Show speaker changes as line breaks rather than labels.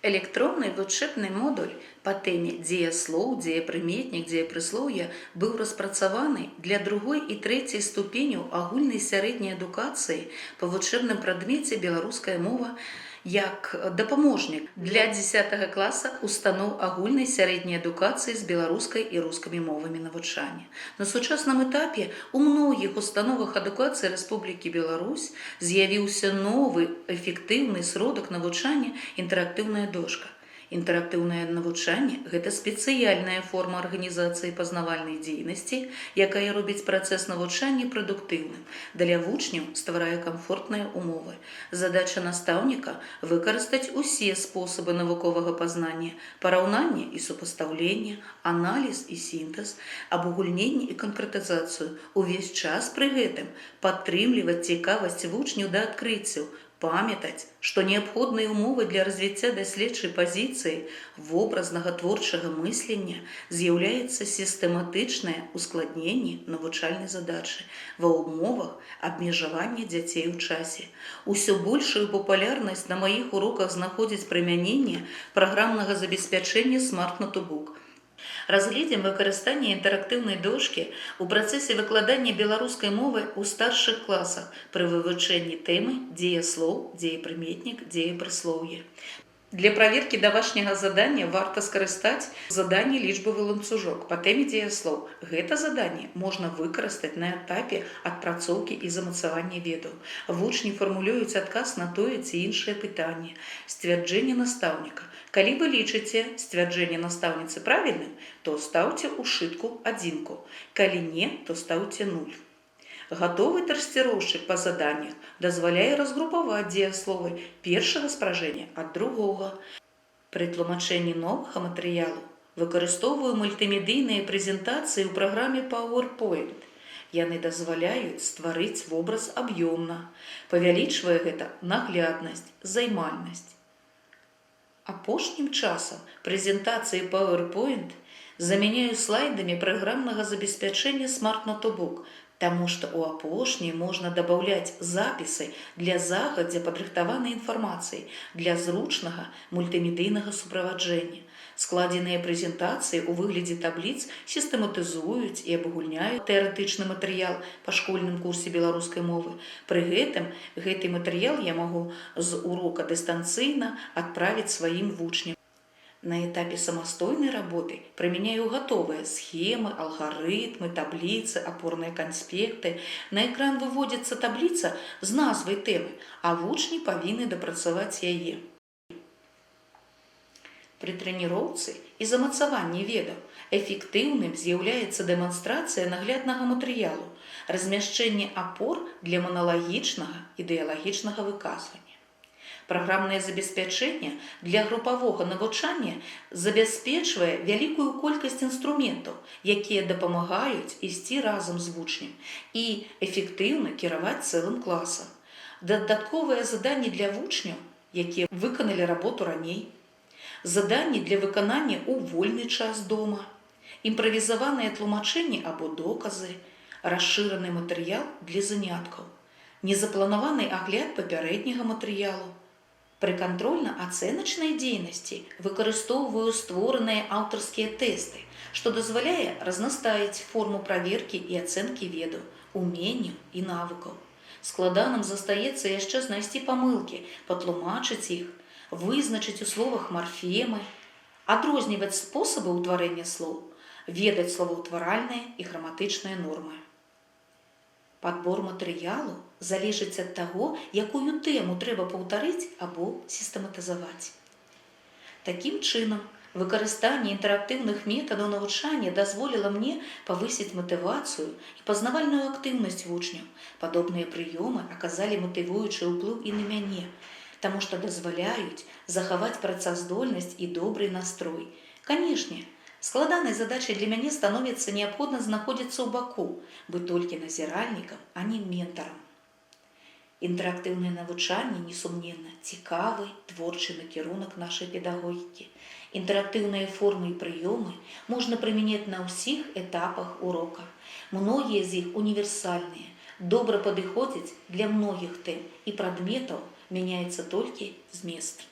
Электронны вучэбны модуль па тэме «Дзеяслоў, дзеепрыметнік, дзеепрыслоўе» быў распрацаваны для другой і трэцяй ступеняў агульнай сярэдняй адукацыі па вучэбным прадмеце «Беларуская мова» як дапаможнік для 10 класа устаноў агульнай сярэдняй адукацыі з беларускай і рускімі мовамі навучання. На сучасным этапе у многіх установах адукацыі Рэспублікі Беларусь з'явіўся новы эфектыўны сродак навучання — інтэрактыўная дошка. Інтэрактыўнае навучанне — гэта спецыяльная форма арганізацыі пазнавальнай дзейнасці, якая робіць працэс навучання прадуктыўным. Для вучняў стварае камфортныя умовы. Задача настаўніка — выкарыстаць усе спосабы навуковага пазнання: параўнанне і супастаўленне, аналіз і сінтэз, абагульненне і канкрэтызацыю. Увесь час пры гэтым падтрымліваць цікавасць вучняў да адкрыццяў, памятаць, што неабходнай умовай для развіцця даследчай пазіцыі, вобразнага творчага мыслення з'яўляецца сістэматычнае ускладненне навучальнай задачы ва ўмовах абмежавання дзяцей у часе. Усё большую папулярнасць на маіх уроках знаходзіць прымяненне праграмнага забеспячэння Smart Notebook. Разгледзім выкарыстанне інтэрактыўнай дошкі ў працэсе выкладання беларускай мовы ў старшых класах пры вывучэнні тэмы «Дзеяслоў, дзеепрыметнік, дзеепрыслоўе». Для праверкі домашняга задання варта скарыстаць заданне «Лічбавы ланцужок» па тэме «Дзеяслоў». Гэта заданне можна выкарыстаць на этапе адпрацоўкі і замацавання ведаў. Вучні фармулююць адказ на тое ці іншае пытанне. Сцвярджэнне настаўніка. Калі вы лічыце сцвярджэнне настаўніцы правільным, то стаўце ў сшытку адзінку. Калі не, то стаўце нуль. Гатовы трэсціроўшчык па заданнях дазваляе разгрупаваць дзеясловы першага спражэння ад другога. Пры тлумачэнні новага матэрыялу выкарыстоўваю мультымедыйныя прэзентацыі ў праграме PowerPoint. Яны дазваляюць стварыць вобраз аб'ёмна, павялічвае гэта нагляднасць, займальнасць. Апошнім часам прэзентацыі PowerPoint замяняю слайдамі праграмнага забеспячэння Smart Notebook, таму што ў апошняй можна дабаўляць запісы для загадзя падрыхтаванай інфармацыі для зручнага мультымедыйнага суправаджэння. Складзеныя прэзентацыі ў выглядзе табліц сістэматызуюць і абагульняюць тэарэтычны матэрыял па школьным курсе беларускай мовы. Пры гэтым гэты матэрыял я магу з урока дыстанцыйна адправіць сваім вучням. На этапе самастойнай работы прымяняю гатовыя схемы, алгарытмы, табліцы, апорныя канспекты. На экран выводзіцца табліца з назвай тэмы, а вучні павінны дапрацаваць яе. Пры трэніроўцы і замацаванні ведаў эфектыўным з'яўляецца дэманстрацыя нагляднага матэрыялу, размяшчэнне апор для маналагічнага і дыялагічнага выказвання. Праграмнае забеспячэнне для групавога навучання забяспечвае вялікую колькасць інструментаў, якія дапамагаюць ісці разам з вучнем і эфектыўна кіраваць цэлым класам. Дадатковыя заданні для вучняў, якія выканалі работу раней, заданні для выканання ў вольны час дома, імправізаваныя тлумачэнні або доказы, расшыраны матэрыял для заняткаў, незапланаваны агляд папярэдняга матэрыялу. Пры кантрольна-ацэначнай дзейнасці выкарыстоўваю створаныя аўтарскія тэсты, што дазваляе разнастаіць форму праверкі і ацэнкі ведаў, уменняў і навыкаў. Складаным застаецца яшчэ знайсці памылкі, патлумачыць іх, вызначыць у словах марфемы, адрозніваць спосабы ўтварэння слоў, ведаць словаўтваральныя і граматычныя нормы. Падбор матэрыялу залежыць ад таго, якую тэму трэба паўтарыць або сістэматызаваць. Такім чынам, выкарыстанне інтэрактыўных метадаў навучання дазволіла мне павысіць матывацыю і пазнавальную актыўнасць вучняў. Падобныя прыёмы аказалі матывуючы ўплыў і на мяне, таму што дазваляюць захаваць працаздольнасць і добры настрой. Канешне, складанай задачай для мяне становіцца неабходна знаходзіцца ў баку, быць толькі назіральнікам, а не ментарам. Інтэрактыўнае навучанне, несумненна, цікавы творчы накірунак нашай педагогікі. Інтэрактыўныя формы і прыёмы можна прымяняць на ўсіх этапах урока. Многія з іх універсальныя, добра падыходзяць для многіх тэм і прадметаў, мяняецца толькі змест.